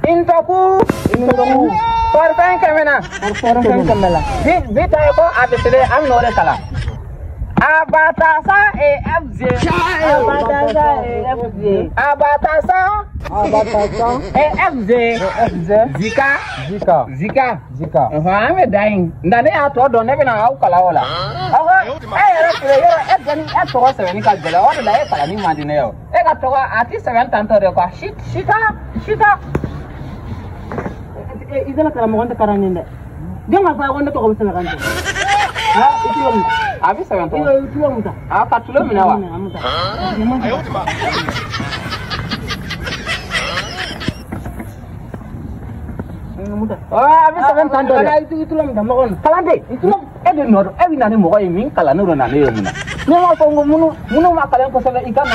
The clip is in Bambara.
Ntoku. Ntoku. Kɔrifɛn kɛmɛ na. Kɔrifɛn kɛmɛ la. Bi ta ye ko A B C D an bɛ n'o de kalan. Abatasa et F G. Abatasa et F G. Abatasa. Abatasa et F G. F G. Zika. Zika. Zika. Zika. An bɛ da yen. Nka ne y'a tɔ dɔn ne bɛna aw kalan o la. Awɔ e yɛrɛ filɛ yɔrɔ e dɔnni e tɔgɔ sɛbɛnni ka gɛlɛn o de la e kalanni man di ne ye o. E ka tɔgɔ a ti sɛbɛn tantɔ de quoi. Sita sita. I tɛna karamɔgɔ tɛ kalan nin dɛ. Den ka fɔ a ko ne tɔgɔ bɛ sɛbɛn kan tɛ. I tulo min. A bɛ sɛbɛn tɔgɔ. I tulo min ta. A ka tulo minɛ wa. A bɛ sɛbɛn tan tɔ dɛ. I tulo min ta mɔgɔ nin. Kalanden e de nɔ don e bɛ na ni mɔgɔ ye min kalannen don na ne ye mun na. Ne m'a fɔ n ko minnu ma kalan kosɛbɛ i ka na.